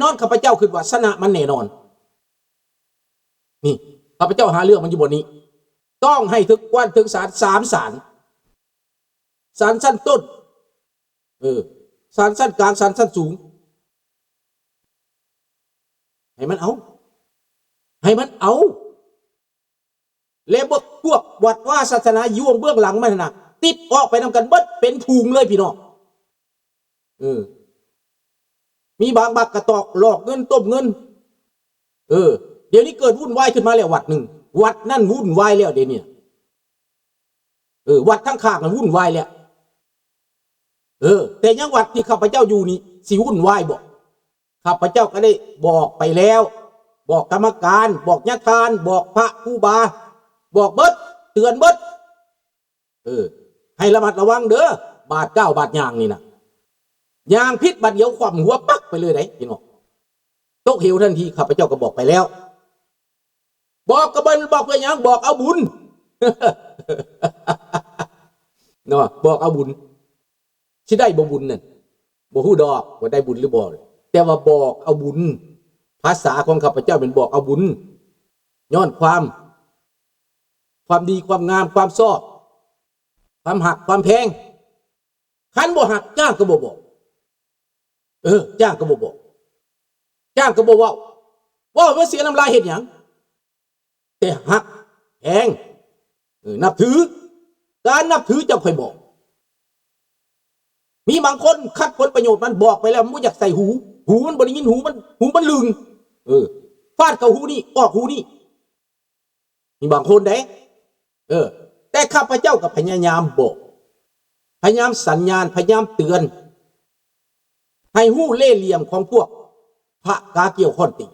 ນອນ ຂ້າພະເຈົ້າຄິດວ່າຊະນະມັນແນ່ນອນ. ນີ້ ຂ້າພະເຈົ້າຫາເລື່ອງມັນຢູ່ບ່ອນນີ້. ຕ້ອງໃຫ້ເຖິງກວານເຖິງສານ ສາມສານ. ສານຊັ້ນຕົ້ນ ເອີ ສານຊັ້ນກາງ ສານຊັ້ນສູງ ໃຫ້ມັນເອົາ ໃຫ້ມັນເອົາ ແລະ ພວກວັດວາສາສະໜາຢູ່ເບື້ອງຫຼັງມັນຫັ້ນນະ ຕິດອອກໄປນຳກັນເບິດເປັນຝູງເລີຍພີ່ນ້ອງ. ເອີ ມີບາງບັກກະຕອກຫຼອກເງິນ ຕົ້ມເງິນ. ເອີ ດຽວນີ້ເກີດວຸ້ນວາຍຂຶ້ນມາແລ້ວວັດໜຶ່ງ ວັດນັ້ນວຸ້ນວາຍແລ້ວດຽວນີ້. ເອີ ວັດທາງຂ້າງຫັ້ນວຸ້ນວາຍແລ້ວ. ເອີ ແຕ່ຍັງວັດທີ່ຂ້າພະເຈົ້າຢູ່ນີ້ຊິວຸ້ນວາຍບໍ່? ຂ້າພະເຈົ້າກໍໄດ້ບອກໄປແລ້ວ ບອກກຳມະການ ບອກຍາທ່ານ ບອກພະຄູບາ ບອກເບິດ ເຕືອນເບິດ. ເອີ ໃຫ້ລະມັດລະວັງເດີ ບາດກ້າວບາດຍ່າງນີ້ນະ ຍ່າງຜິດບາດດຽວຄວ່ຳຫົວປັກໄປເລີຍເດ້ພີ່ນ້ອງ. ຕົກເຫວທັນທີ ຂ້າພະເຈົ້າກໍບອກໄປແລ້ວ. ບອກກໍບໍ່ແມ່ນບອກເພື່ອຫຍັງ ບອກເອົາບຸນ ເນາະ ບອກເອົາບຸນ. ຊິໄດ້ບໍ່ບຸນນັ້ນ ບໍ່ຮູ້ດອກວ່າໄດ້ບຸນຫຼືບໍ່ ແຕ່ວ່າບອກເອົາບຸນ. ພາສາຂອງຂ້າພະເຈົ້າແມ່ນບອກເອົາບຸນ ຍ້ອນຄວາມ ຄວາມດີ ຄວາມງາມ ຄວາມຊອບ ຄວາມຮັກ ຄວາມແພງ. ຄັນບໍ່ຮັກ ຈ້າງກໍບໍ່ບອກ. ເອີ ຈ້າງກໍບໍ່ບອກ ຈ້າງກໍບໍ່ເວົ້າ. ເວົ້າມາເສຍນ້ຳລາຍເຮັດຫຍັງ? ແຕ່ຮັກແພງ ເອີ ນັບຖື ການນັບຖືຈັ່ງຄ່ອຍບອກ. ມີບາງຄົນຂັດຜົນປະໂຫຍດ ມັນບອກໄປແລ້ວມັນບໍ່ຢາກໃສ່ຫູ ຫູມັນບໍ່ໄດ້ຍິນ ຫູມັນ ຫູມັນລຶ່ງ ເອີ ຟາດເຂົ້າຫູນີ້ ອອກຫູນີ້. ມີບາງຄົນເດ້ ເອີ ແຕ່ຂ້າພະເຈົ້າກໍພະຍາຍາມບອກ ພະຍາຍາມສັນຍານ ພະຍາຍາມເຕືອນ ໃຫ້ຮູ້ເລ່ຫຼ່ຽມຂອງພວກພະກາກ່ຽວຄ້ອນຕີ.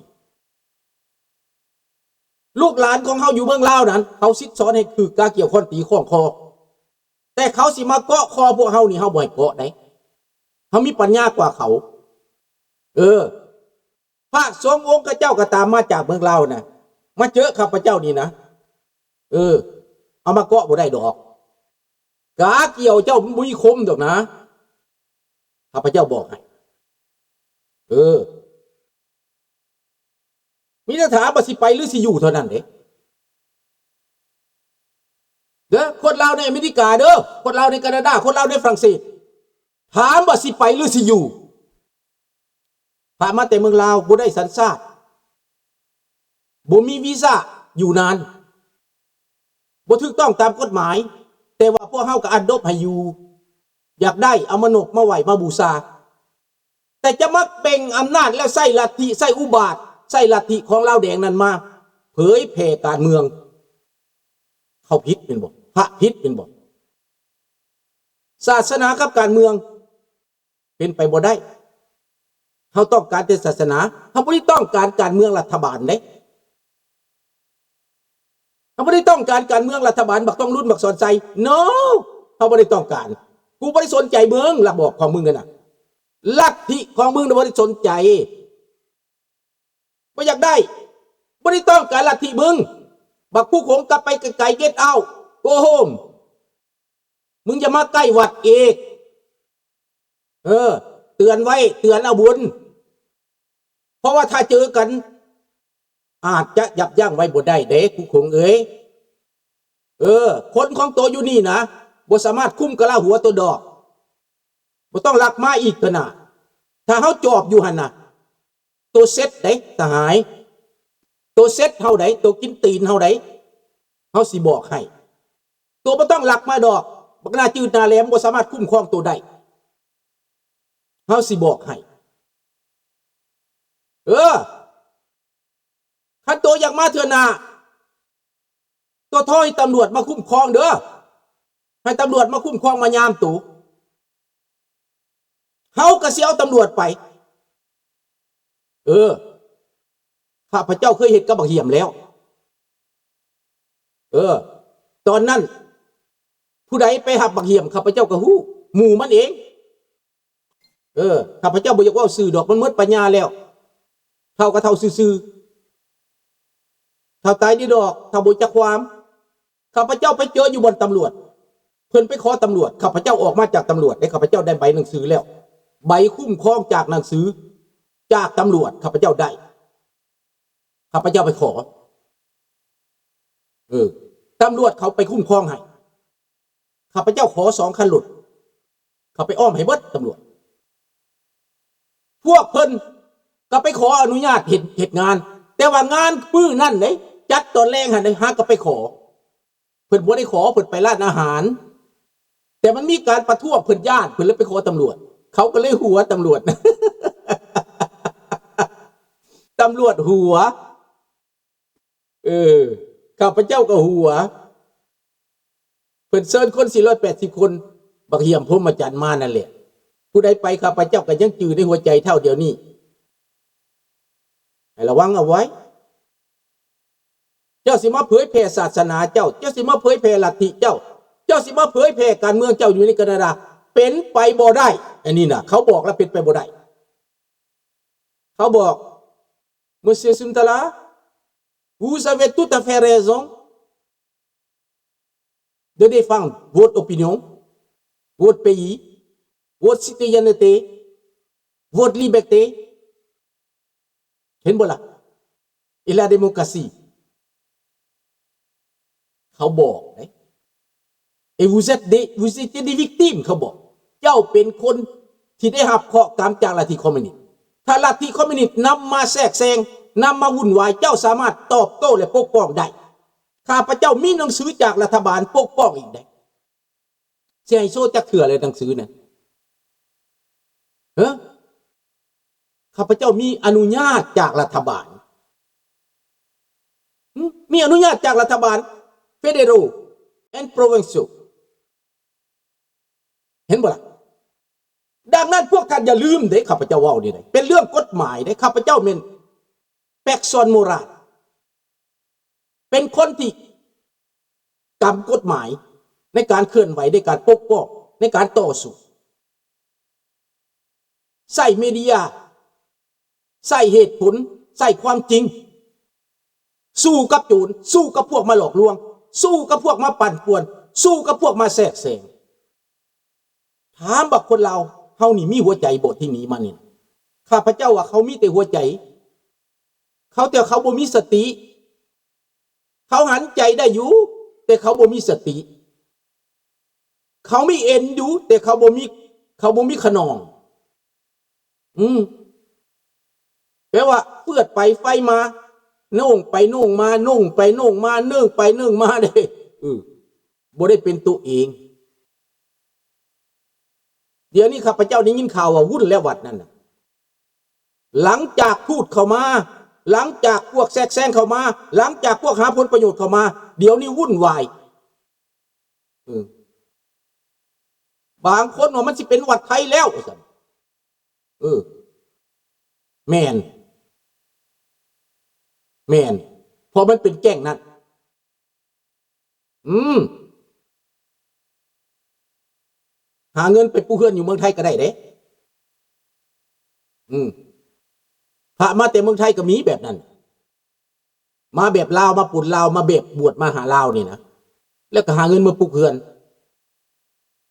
ລູກຫຼານຂອງເຮົາຢູ່ເມືອງລາວນັ້ນ ເຂົາສິດສອນໃຫ້ຖືກກາກ່ຽວຄ້ອນຕີຄ້ອງຄໍ ແຕ່ເຂົາຊິມາເກາະຄໍພວກເຮົານີ້ ເຮົາບໍ່ໃຫ້ເກາະໄດ໋ ເຮົາມີປັນຍາກວ່າເຂົາ. ເອີ ພະສົງອົງຂະເຈົ້າກໍຕາມມາຈາກເມືອງລາວນະ ມາເຈີຂ້າພະເຈົ້ານີ້ນະ ເອີ ເອົາມາເກາະບໍ່ໄດ້ດອກ ກາກ່ຽວເຈົ້າມັນບໍ່ມີຄົມດອກນະ ຂ້າພະເຈົ້າບອກໃຫ້. ເອີ ມີແຕ່ຖາມວ່າຊິໄປຫຼືຊິຢູ່ເທົ່ານັ້ນເດ້ ເດີ ຄົນລາວໃນອາເມລິກາເດີ ຄົນລາວໃນການາດາ ຄົນລາວໃນຝຣັ່ງເສດ ຖາມວ່າຊິໄປຫຼືຊິຢູ່. ພາມາແຕ່ເມືອງລາວ ບໍ່ໄດ້ສັນຊາດ ບໍ່ມີວີຊາຢູ່ນານ ບໍ່ຖືກຕ້ອງຕາມກົດໝາຍ ແຕ່ວ່າພວກເຮົາກໍອັດດົບໃຫ້ຢູ່ ຢາກໄດ້ເອົາມານົບມາໄຫວ້ມາບູຊາ ແຕ່ຈະມາເປັ່ງອຳນາດ ແລ້ວໃຊ້ລັດທິ ໃຊ້ອຸບາດ ໃຊ້ລັດທິຂອງລາວແດງນັ້ນມາເຜີຍແຜ່ການເມືອງ ເຂົາຜິດແມ່ນບໍ່? ພະຜິດແມ່ນບໍ່? ສາສະໜາກັບການເມືອງ ເປັນໄປບໍ່ໄດ້ ເຮົາຕ້ອງການແຕ່ສາສະໜາ ເຮົາບໍ່ໄດ້ຕ້ອງການການເມືອງລັດຖະບານເດ້ ເຮົາບໍ່ໄດ້ຕ້ອງການການເມືອງລັດຖະບານ ບັກທອງລຸນ ບັກສອນໄຊ ໂນ ເຮົາບໍ່ໄດ້ຕ້ອງການ ກູບໍ່ໄດ້ສົນໃຈເມືອງລະບອບຂອງມຶງຫັ້ນນະ ລັດທິຂອງມຶງນະບໍ່ໄດ້ສົນໃຈ ບໍ່ຢາກໄດ້ ບໍ່ໄດ້ຕ້ອງການລັດທິມຶງ ບັກຜູ້ຄົງກັບໄປໄກໆ get out go home ມຶງຢ່າມາໃກ້ວັດອີກ ເອີ ເຕືອນໄວ້ ເຕືອນເອົາບຸນ ເພາະວ່າຖ້າເຈີກັນ ອາດຈະຢັບຢັ້ງໄວ້ບໍ່ໄດ້ເດ້ ຜູ້ຄົງເອີຍ ເອີ ຄົນຂອງໂຕຢູ່ນີ້ນະ ບໍ່ສາມາດຄຸມກະລາຫົວໂຕດອກ ບໍ່ຕ້ອງລັກມາອີກເທື່ອໜ້າ ຖ້າເຮົາຈອບຢູ່ຫັ້ນນະ ໂຕເຊັດເດ້ສະຫາຍ ໂຕເຊັດເຮົາໃດ໋ ໂຕກິນຕີນເຮົາໃດ໋ ເຮົາຊິບອກໃຫ້ ໂຕບໍ່ຕ້ອງລັກມາດອກ ບັກໜ້າຈືດໜ້າແຫຼມບໍ່ສາມາດຄຸ້ມຄອງໂຕໄດ້ ເຮົາຊິບອກໃຫ້ ເອີ ຄັນໂຕຢາກມາເທື່ອໜ້າ ໂຕໂທໃຫ້ຕຳຫຼວດມາຄຸ້ມຄອງເດີ ໃຫ້ຕຳຫຼວດມາຄຸ້ມຄອງມາຍາມໂຕ ເຮົາກໍຊິເອົາຕຳຫຼວດໄປ ເອີ ຂ້າພະເຈົ້າເຄີຍເຮັດກັບບັກຫຽມແລ້ວ ເອີ ຕອນນັ້ນ ຜູ້ໃດໄປຮັບບັກຫຽມ ຂ້າພະເຈົ້າກໍຮູ້ ໝູ່ມັນເອງ ເອີ ຂ້າພະເຈົ້າບໍ່ຢາກເວົ້າຊື່ດອກ ມັນໝົດປັນຍາແລ້ວ ເຖົ້າກໍເຖົ້າຊື່ໆ ເຖົ້າຕາຍດີດອກ ເຖົ້າບໍ່ຮູ້ຈັກຄວາມ ຂ້າພະເຈົ້າໄປເຈີຢູ່ບ່ອນຕຳຫຼວດ ເພິ່ນໄປຂໍຕຳຫຼວດ ຂ້າພະເຈົ້າອອກມາຈາກຕຳຫຼວດເດ້ ຂ້າພະເຈົ້າໄດ້ໃບໜັງສືແລ້ວ ໃບຄຸ້ມຄອງຈາກໜັງສື ຈາກຕຳຫຼວດ ຂ້າພະເຈົ້າໄດ້ ຂ້າພະເຈົ້າໄປຂໍ ເອີ ຕຳຫຼວດເຂົາໄປຄຸ້ມຄອງໃຫ້ ຂ້າພະເຈົ້າຂໍສອງຄັນລົດ ເຂົາໄປອ້ອມໃຫ້ເບິດຕຳຫຼວດ ພວກເພິ່ນກໍໄປຂໍອະນຸຍາດເຮັດ ເຮັດງານ ແຕ່ວ່າງານມື້ນັ້ນເດ້ ຈັດຕອນແລງຫັ້ນເດ້ ຫາກໍໄປຂໍ ເພິ່ນບໍ່ໄດ້ຂໍ ເພິ່ນໄປຮ້ານອາຫານ ແຕ່ມັນມີການປະທ້ວງ ເພິ່ນຢ້ານ ເພິ່ນເລີຍໄປຂໍຕຳຫຼວດ ເຂົາກໍເລີຍຫົວຕຳຫຼວດ ຕຳຫຼວດຫົວ ເອີ ຂ້າພະເຈົ້າກໍຫົວ ເພິ່ນເຊີນຄົນສີ່ຮ້ອຍແປດສິບຄົນ ບັກຫ້ຽມພົມມະຈັນມານັ້ນແຫຼະ ຜູ້ໃດໄປ ຂ້າພະເຈົ້າກໍຍັງຈື່ໃນຫົວໃຈເທົ່າດຽວນີ້ ໃຫ້ລະວັງເອົາໄວ້ ເຈົ້າຊິມາເຜີຍແຜ່ສາສະໜາເຈົ້າ ເຈົ້າຊິມາເຜີຍແຜ່ລັດທິເຈົ້າ ເຈົ້າຊິມາເຜີຍແຜ່ການເມືອງເຈົ້າຢູ່ໃນການາດາ ເປັນໄປບໍ່ໄດ້ ອັນນີ້ນະ ເຂົາບອກແລ້ວເປັນໄປບໍ່ໄດ້ ເຂົາບອກ Monsieur Suntara, vous avez tout à fait raison de défendre votre opinion, votre pays, votre citoyenneté, votre liberté. ເຫັນບໍ່ລະ? Et la démocratie. ເຂົາບອກເດ້ Et vous êtes des, vous étiez des victimes. ເຂົາບອກ ເຈົ້າເປັນຄົນທີ່ໄດ້ຮັບເຄາະກຳຈາກລັດທິຄອມມິວນິດ ຖ້າລັດທິຄອມມິວນິດນຳມາແຊກແຊງ ນຳມາວຸ່ນວາຍ ເຈົ້າສາມາດຕອບໂຕ້ ແລະ ປົກປ້ອງໄດ້. ຂ້າພະເຈົ້າມີໜັງສືຈາກລັດຖະບານປົກປ້ອງອີກໄດ້. ຊິໃຫ້ໂຊຈັກເທື່ອແລ້ວໜັງສືນັ້ນ? ເອີ ຂ້າພະເຈົ້າມີອະນຸຍາດຈາກລັດຖະບານ. ຫຶ? ມີອະນຸຍາດຈາກລັດຖະບານ federal and provincial. ເຫັນບໍ່ລະ? ດັ່ງນັ້ນພວກທ່ານຢ່າລືມເດ້ ຂ້າພະເຈົ້າເວົ້ານີ້ເດ້ ເປັນເລື່ອງກົດໝາຍເດ້. ຂ້າພະເຈົ້າແມ່ນ personne morale ເປັນຄົນທີ່ກຳກົດໝາຍໃນການເຄື່ອນໄຫວ, ໃນການປົກປ້ອງ, ໃນການຕໍ່ສູ້, ໃຊ້ເມເດຍ, ໃຊ້ເຫດຜົນ, ໃຊ້ຄວາມຈິງ, ສູ້ກັບໂຈນ, ສູ້ກັບພວກມາຫຼອກລວງ, ສູ້ກັບພວກມາປັ່ນປ່ວນ, ສູ້ກັບພວກມາແຊກແຊງ. ຖາມວ່າຄົນລາວເຮົານີ້ມີຫົວໃຈບໍ່ທີ່ໜີມານີ້? ຂ້າພະເຈົ້າວ່າເຂົາມີແຕ່ຫົວໃຈ, ເຂົາ ແຕ່ເຂົາບໍ່ມີສະຕິ. ເຂົາຫັນໃຈໄດ້ຢູ່ ແຕ່ເຂົາບໍ່ມີສະຕິ. ເຂົາມີເອັນຢູ່ ແຕ່ເຂົາບໍ່ມີ ເຂົາບໍ່ມີຂະໜອງ. ອືມ ແປວ່າເຟືອດໄປໄຟມາ, ໂນ້ງໄປໂນ້ງມາ, ໂນ້ງໄປໂນ້ງມາ, ເນີ່ງໄປເນີ່ງມາເດ້. ເອີ ບໍ່ໄດ້ເປັນຕົວເອງ. ດຽວນີ້ຂ້າພະເຈົ້າໄດ້ຍິນຂ່າວວ່າວຸ້ນແລ້ວວັດນັ້ນນະ. ຫຼັງຈາກທູດເຂົ້າມາ, ຫຼັງຈາກພວກແຊກແຊງເຂົ້າມາ, ຫຼັງຈາກພວກຫາຜົນປະໂຫຍດເຂົ້າມາ, ດຽວນີ້ວຸ້ນວາຍ. ເອີ ບາງຄົນວ່າມັນຊິເປັນວັດໄທແລ້ວ ວ່າຊັ້ນ. ເອີ ແມ່ນ ແມ່ນ ເພາະມັນເປັນແກ້ງນັ້ນ. ອືມ ຫາເງິນໄປປູກເຮືອນຢູ່ເມືອງໄທກໍໄດ້ເດ້. ອືມ ພະມາແຕ່ເມືອງໄທກໍມີແບບນັ້ນ. ມາແບບລາວ ມາປົນລາວ ມາແບບບວດມາຫາລາວນີ້ນະ ແລ້ວກໍຫາເງິນມາປຸກເຮືອນ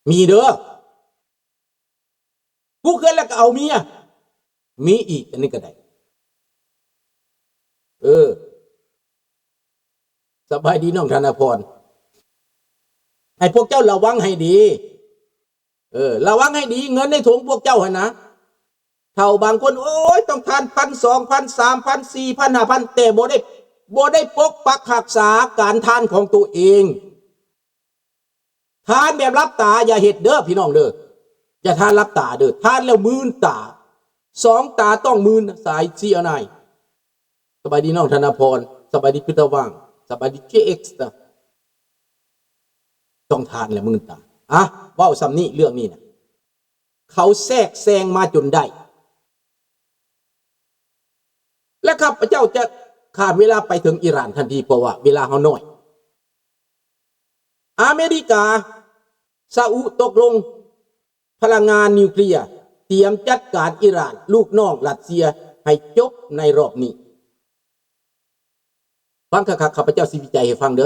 ມີເດີ. ປຸກເຮືອນແລ້ວກໍເອົາເມຍ ມີອີກ ອັນນີ້ກໍໄດ້. ເອີ ສະບາຍດີນ້ອງທະນາພອນ ໃຫ້ພວກເຈົ້າລະວັງໃຫ້ດີ. ເອີ ລະວັງໃຫ້ດີ ເງິນໃນຖົງພວກເຈົ້າຫັ້ນນະ. ເຖົ້າບາງຄົນ ໂອ້ຍ ຕ້ອງທານພັນສອງພັນສາມພັນສີ່ພັນຫ້າພັນ ແຕ່ບໍ່ໄດ້ ບໍ່ໄດ້ປົກປັກຮັກສາການທານຂອງຕົວເອງ. ທານແບບຫຼັບຕາຢ່າເຮັດເດີພີ່ນ້ອງເດີ. ຢ່າທານຫຼັບຕາເດີ. ທານແລ້ວມືນຕາ. ສອງຕາຕ້ອງມືນ. ສາຍຊີອານາຍ. ສະບາຍດີນ້ອງທະນາພອນ, ສະບາຍດີພິດຕະຫວ່າງ, ສະບາຍດີເຈເອັກ ຕ້ອງທ່ານແຫຼະມື້ຕາ. ອະ ເວົ້າສ່ຳນີ້ ເລື່ອງນີ້ນະ ເຂົາແຊກແຊງມາຈົນໄດ້ ແລະ ຂ້າພະເຈົ້າຈະຂ້າມເວລາໄປເຖິງອີຣານທັນທີ ເພາະວ່າເວລາເຮົາໜ້ອຍ. ອາເມລິກາ ຊາອຸ ຕົກລົງ ພະລັງງານນິວເຄລຍ ຕຽມຈັດການອີຣານ ລູກນ້ອງຣັດເຊຍ ໃຫ້ຈົບໃນຮອບນີ້. ຟັງຄັກໆ ຂ້າພະເຈົ້າຊິວິໄຈໃຫ້ຟັງເດີ.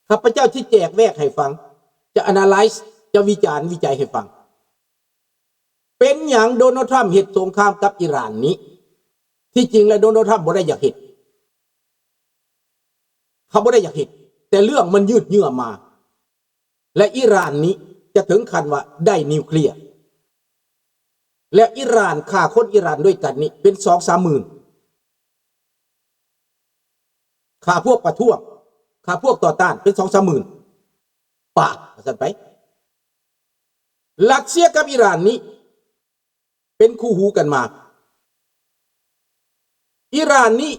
ຂ້າພະເຈົ້າຊິແຈກແວກໃຫ້ຟັງ, ຈະ analyze, ຈະວິຈານວິໄຈໃຫ້ຟັງ. ເປັນຫຍັງໂດນັລ ທຣຳ ເຮັດສົງຄາມກັບອີຣານນີ້? ທີ່ຈິງແລ້ວໂດນັລ ທຣຳ ບໍ່ໄດ້ຢາກເຮັດ, ເຂົາບໍ່ໄດ້ຢາກເຮັດ, ແຕ່ເລື່ອງມັນຍືດເຍື້ອມາ ແລະ ອີຣານນີ້ຈະເຖິງຂັ້ນວ່າໄດ້ນິວເຄລຍ. ແລະ ອີຣານຂ້າຄົນອີຣານດ້ວຍກັນນີ້ເປັນສອງສາມໝື່ນ, ຂ້າພວກປະທ້ວງ, ຂ້າພວກຕໍ່ຕ້ານເປັນສອງສາມໝື່ນປາກ ວ່າຊັ້ນໄປ. ຣັດເຊຍກັບອີຣານນີ້ເປັນຄູ່ຫູກັນມາ. ອີຣານນີ້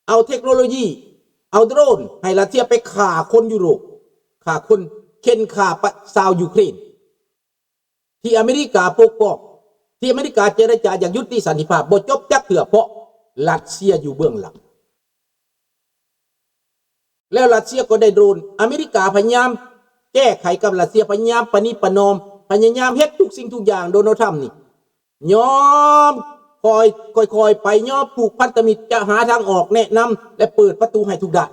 ເອົາເທັກໂນໂລຢີ, ເອົາໂດຣນໃຫ້ຣັດເຊຍໄປຂ້າຄົນຢູໂຣບ, ຂ້າຄົນ, ເຂັ່ນຂ້າປະຊາວຢູເຄຣນ ທີ່ອາເມລິກາປົກປ້ອງ, ທີ່ອາເມລິກາເຈລະຈາຢາກຍຸຕິສັນຕິພາບ ບໍ່ຈົບຈັກເທື່ອ ເພາະຣັດເຊຍຢູ່ເບື້ອງຫຼັງ. ແລ້ວຣັດເຊຍກໍໄດ້ໂດຣນ, ອາເມລິກາພະຍາຍາມແກ້ໄຂກັບຣັດເຊຍ, ພະຍາຍາມປະນີປະນອມ, ພະຍາຍາມເຮັດທຸກສິ່ງທຸກຢ່າງ. ໂດນັລ ທຣຳ ນີ້ຍອມຄ່ອຍ, ຄ່ອຍໆໄປ, ຍອມຜູກພັນທະມິດ, ຈະຫາທາງອອກ, ແນະນຳ ແລະ ເປີດປະຕູໃຫ້ທຸກດ້ານ.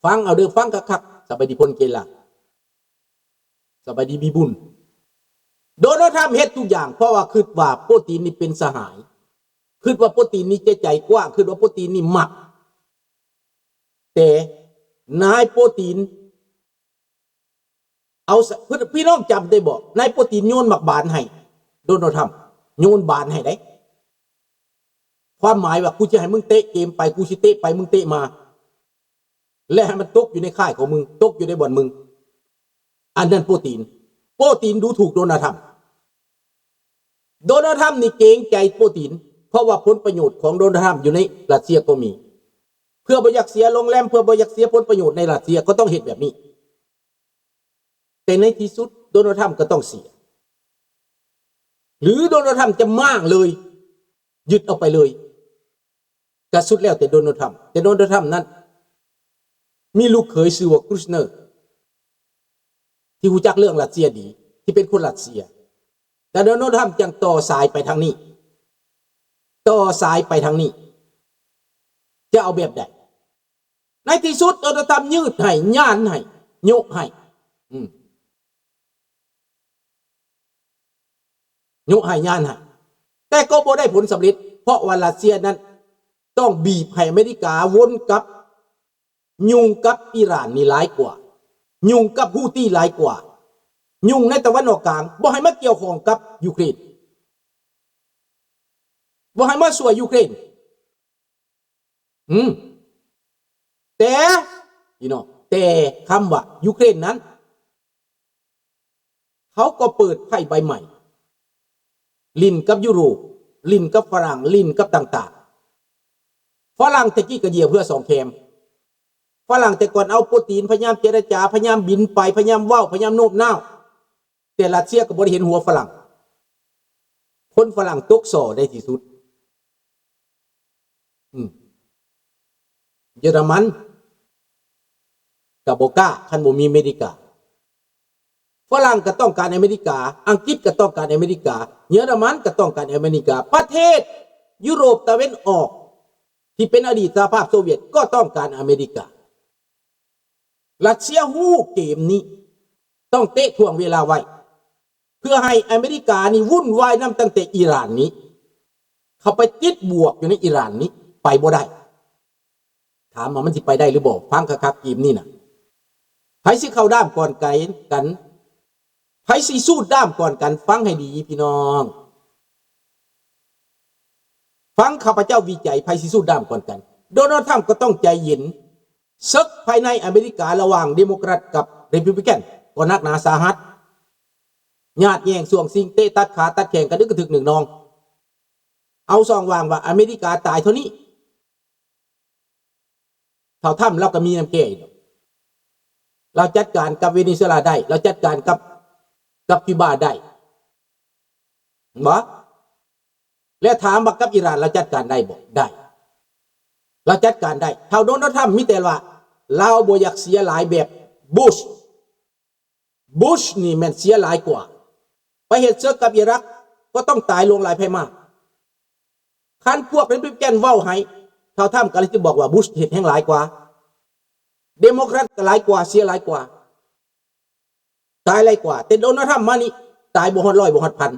ຟັງເອົາເດີ້, ຟັງຄັກໆ. ສະບາຍດີພົນເກລາ, ສະບາຍດີບີບຸນ. ໂດນັລ ທຣຳ ເຮັດທຸກຢ່າງ ເພາະວ່າຄິດວ່າໂປຕິນນີ້ເປັນສະຫາຍ, ຄິດວ່າໂປຕິນນີ້ໃຈ, ໃຈກວ້າງ, ຄິດວ່າໂປຕິນນີ້ມັກ. ແຕ່ນາຍໂປຕິນ ເອົາ ພີ່ນ້ອງຈຳໄດ້ບໍ່? ນາຍໂປຕິນໂຍນໝາກບານໃຫ້ໂດນັລ ທຣຳ, ໂຍນບານໃຫ້ເດ້. ຄວາມໝາຍວ່າ ກູຊິໃຫ້ມຶງເຕະເກມໄປ, ກູຊິເຕະໄປ, ມຶງເຕະມາ ແລະ ໃຫ້ມັນຕົກຢູ່ໃນຄ້າຍຂອງມຶງ, ຕົກຢູ່ໃນບ່ອນມຶງ. ອັນນັ້ນໂປຕິນ. ໂປຕິນດູຖູກໂດນັລ ທຣຳ. ໂດນັລ ທຣຳ ນີ້ເກງໃຈໂປຕິນ, ເພາະວ່າຜົນປະໂຫຍດຂອງໂດນັລ ທຣຳ ຢູ່ໃນຣັດເຊຍກໍມີ. ເພື່ອບໍ່ຢາກເສຍໂຮງແຮມ, ເພື່ອບໍ່ຢາກເສຍຜົນປະໂຫຍດໃນຣັດເຊຍ, ກໍຕ້ອງເຮັດແບບນີ້. ແຕ່ໃນທີ່ສຸດໂດນັລ ທຣຳ ກໍຕ້ອງເສຍ ຫຼື ໂດນັລ ທຣຳ ຈະມ້າງເລີຍ, ຍຶດເອົາໄປເລີຍ, ກໍສຸດແລ້ວແຕ່ໂດນັລ ທຣຳ. ແຕ່ໂດນັລ ທຣຳ ນັ້ນມີລູກເຂີຍຊື່ວ່າ Kushner ທີ່ຮູ້ຈັກເລື່ອງຣັດເຊຍດີ, ທີ່ເປັນຄົນຣັດເຊຍ. ແຕ່ໂດນັລ ທຣຳ ຈັ່ງຕໍ່ສາຍໄປທາງນີ້, ຕໍ່ສາຍໄປທາງນີ້. ຈະເອົາແບບໃດ? ໃນທີ່ສຸດໂດນັລ ທຣຳ ຍືດໃຫ້, ຍານໃຫ້, ໂຍະໃຫ້, ອືມ, ໂຍະໃຫ້, ຍານໃຫ້, ແຕ່ກໍບໍ່ໄດ້ຜົນສຳເລັດ, ເພາະວ່າຣັດເຊຍນັ້ນຕ້ອງບີບໃຫ້ອາເມລິກາວົນກັບ ຫຍຸ້ງກັບອີຣານນີ້ຫຼາຍກວ່າ, ຫຍຸ້ງກັບຮູ້ຕີຫຼາຍກວ່າ, ຫຍຸ້ງໃນຕາເວັນອອກກາງ, ບໍ່ໃຫ້ມາກ່ຽວຂ້ອງກັບຢູເຄຣນ, ບໍ່ໃຫ້ມາຊ່ວຍຢູເຄຣນ. ອືມ, ແຕ່ ພີ່ນ້ອງ, ແຕ່ຄຳວ່າຢູເຄຣນນັ້ນ ເຂົາກໍເປີດໄພ້ໃບໃໝ່, ຫຼິ້ນກັບຢູໂຣບ, ຫຼິ້ນກັບຝຣັ່ງ, ຫຼິ້ນກັບຕ່າງໆ. ຝຣັ່ງແຕ່ກີ້ກໍເຫຍບເຮືອສອງແຄມ. ຝຣັ່ງແຕ່ກ່ອນເອົາໂປຕິນ, ພະຍາຍາມເຈລະຈາ, ພະຍາຍາມບິນໄປ, ພະຍາຍາມເວົ້າ, ພະຍາຍາມໂນ້ມນ້າວ. ແຕ່ຣັດເຊຍກໍບໍ່ໄດ້ເຫັນຫົວຝຣັ່ງ. ຄົນຝຣັ່ງຕົກສໍ້ໃນທີ່ສຸດ. ອືມ. ເຢຍລະມັນກໍບໍ່ກ້າ ຄັນບໍ່ມີອາເມລິກາ. ຝຣັ່ງກໍຕ້ອງການອາເມລິກາ, ອັງກິດກໍຕ້ອງການອາເມລິກາ, ເຢຍລະມັນກໍຕ້ອງການອາເມລິກາ, ປະເທດຢູໂຣບຕາເວັນອອກທີ່ເປັນອະດີດສະຫະພາບໂຊວຽດກໍຕ້ອງການອາເມລິກາ. ຣັດເຊຍຮູ້ເກມນີ້, ຕ້ອງເຕະຖ່ວງເວລາໄວ້ ເພື່ອໃຫ້ອາເມລິການີ້ວຸ່ນວາຍນຳ. ຕັ້ງແຕ່ອີຣານນີ້ ເຂົາໄປຕິດບວກຢູ່ໃນອີຣານນີ້ ໄປບໍ່ໄດ້. ຖາມວ່າມັນຊິໄປໄດ້ຫຼືບໍ່? ຟັງຄັກໆ ເກມນີ້ນະ, ໃຜຊິເຂົ້າດ້າມກ່ອນໄກກັນ? ໃຜຊິສູດດ້າມກ່ອນກັນ? ຟັງໃຫ້ດີພີ່ນ້ອງ, ຟັງຂ້າພະເຈົ້າວິໄຈ, ໃຜຊິສູດດ້າມກ່ອນກັນ? ໂດນັລ ທຣຳ ກໍຕ້ອງໃຈເຢັນ. ເສິກພາຍໃນອາເມລິກາລະຫວ່າງເດໂມແຄຣດກັບເຣປູບລິກັນກໍໜັກໜາສາຫັດ, ຍາດແຍ່ງຊ່ວງຊິງ, ເຕະຕັດຂາຕັດແຂ້ງກັນ, ອຶກກະທຶກໜຶ່ງນອງ, ເອົາຊ່ອງວ່າງວ່າອາເມລິກາຕາຍເທົ່ານີ້. ທ້າວທຣຳ ລາວກໍມີນ້ຳແກ້ຢູ່ດອກ, ລາວຈັດການກັບເວເນຊູເອລາໄດ້, ລາວຈັດການກັບ, ກັບຄິວບາໄດ້ ເຫັນບໍ່? ແລ້ວຖາມວ່າກັບອີຣານລາວຈັດການໄດ້ບໍ່? ໄດ້, ລາວຈັດການໄດ້. ທ້າວໂດນັລ ທຣຳ ມີແຕ່ວ່າລາວບໍ່ຢາກເສຍຫຼາຍແບບ Bush. Bush ນີ້ແມ່ນເສຍຫຼາຍກວ່າ, ໄປເຮັດເສິກກັບອີຣັກກໍຕ້ອງຕາຍຫຼວງຫຼາຍໄພມາກ. ຄັນພວກ Republican ເວົ້າໃຫ້, ທ້າວທຣຳ ກຳລັງຊິບອກວ່າ Bush ເຮັດແຮງຫຼາຍກວ່າ, Democrat ກໍຫຼາຍກວ່າ, ເສຍຫຼາຍກວ່າ, ຕາຍຫຼາຍກວ່າ. ແຕ່ໂດນັລ ທຣຳ ມານີ້ ຕາຍບໍ່ຮອດຮ້ອຍ ບໍ່ຮອດພັນ